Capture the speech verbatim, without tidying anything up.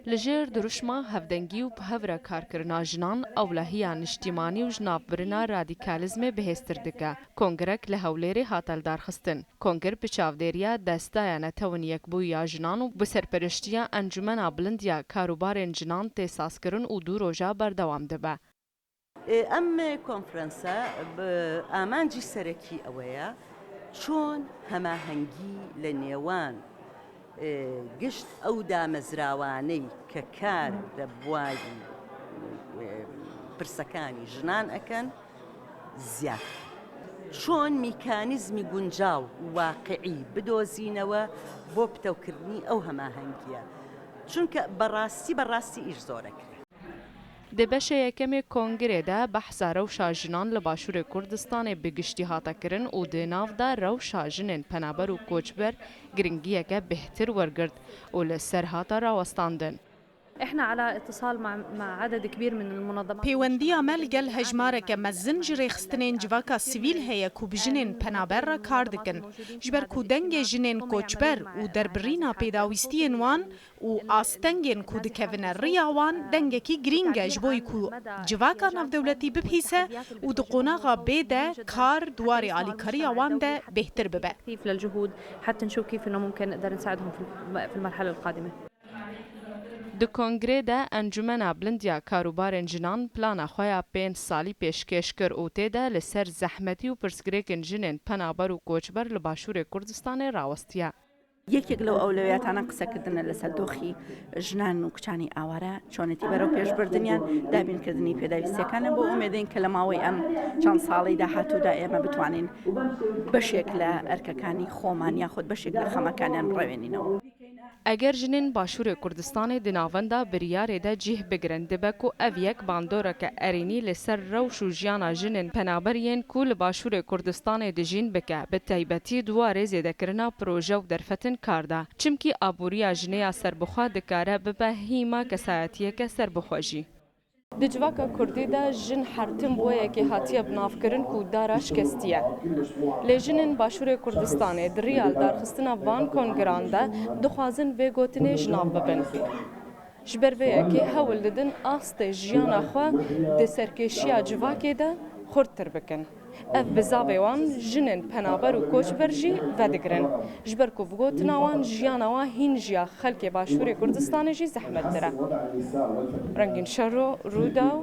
Li jêr dirûşma hevdengî û bi hev re karkirina jinan ewlehiya niştîmanî û ji navbirina radîkalîzmê bihêztir dike. Kongrek li Hewlêrê hate lidarxistin. Konger bi çavdêriya Destaya Netewên Yekbûyî ya Jinan û bi serpereştiya Encûmena Bilind ya Karûbarên Jinan tê sazkirin û du roja berdewam dibe. Em konferansa bi amancî serekî ew e, çon hemahengî li nêwan, e, gişt ew damezrawaney ke kar de buwayî, e, pirsekanî jinan eken, ziyad. Çon mekanîzmî guncaw û waqiî bidozînewe bo pitewkirinî ew hemahengiye. Çunke berastî, berastî îş zorek e. Di beşê yekemê kongrê de behsa rewşa jinan li Başûrê Kurdistanê bi giştî hate kirin û di nav de rewşa jinên penaber û koçber giringiyeke bêhtir wergirt û li ser hate rawestandin. احنا على اتصال مع مع عدد كبير من المنظمات. Pêwendiya me li gel hejmareke mezin ji rêxistinên civaka sivîl heye ku bi jinên penaber re kar dikin. Ji ber ku dengê jinên koçber û derbirîna pêdawîstiyên wan û astengên ku dikevine riya wan dengekî girîng e ji bo ku civaka navdewletî bipîse û di qonaxa bê de kar di warê alîkariya wan de bêhtir bibe. للجهود حتى نشوف كيف إنه ممكن نقدر نساعدهم في الم-، في المرحلة القادمة. Di kongrê de Encûmena Bilind ya Karûbarên Jinan plana xwe ya pênc salî pêşkêş kir û tê de li ser zehmetî û pirsgirêkên jinên penaber û koçber li Başûrê Kurdistanê rawestiye. یەکێک لەو ئەولەویاتانە قسەکردنە لەسەر دۆخی ژنان و کچانی ئاوارە، چۆنێتی بەرەو پێشبردنیان، دابینکردنی پێداویستیەکانە بۆ ئومێدین کە لە ماوەی ئەم چەند ساڵەی داهاتوودا ئێمە بتوانین بەشێک لە ئەرکەکانی خۆمان یاخود بەشێک لە خەمەکانیان بڕەوێنینەوە. Eger jinên Başûrê Kurdistanê di navenda biryarê de cih bigirin, dibe ku ev yek bandoreke erênî li ser rewş û jiyana jinên penaber yên ku li Başûrê Kurdistanê dijîn bike, bi taybetî di warê zêdekirina proje û derfetin kar de. Çimkî aboriya jinê ya serbixwe dikare bibe hîma kesayetiyeke serbixwe jî. Di civaka kurdî de jin her tim bo yekê hatiye binavkirin ku dara şikestî ye. Lê jinên Başûrê Kurdistanê di riya lidarxistina van kongiran de dixwazin vê gotinê ji nav bibin. Ji ber vê yekê hewl didin astê jiyana xwe di serkêşiya civakê de xurttir bikin. Ev bizavê wan jinên penaber û koçber jî vedigirin, ji ber ku bi gotina wan jiyana wan hîn ji ya xelkê Başûrê Kurdistanê jî zehmettir e. Rengîn Şero, Rûdaw,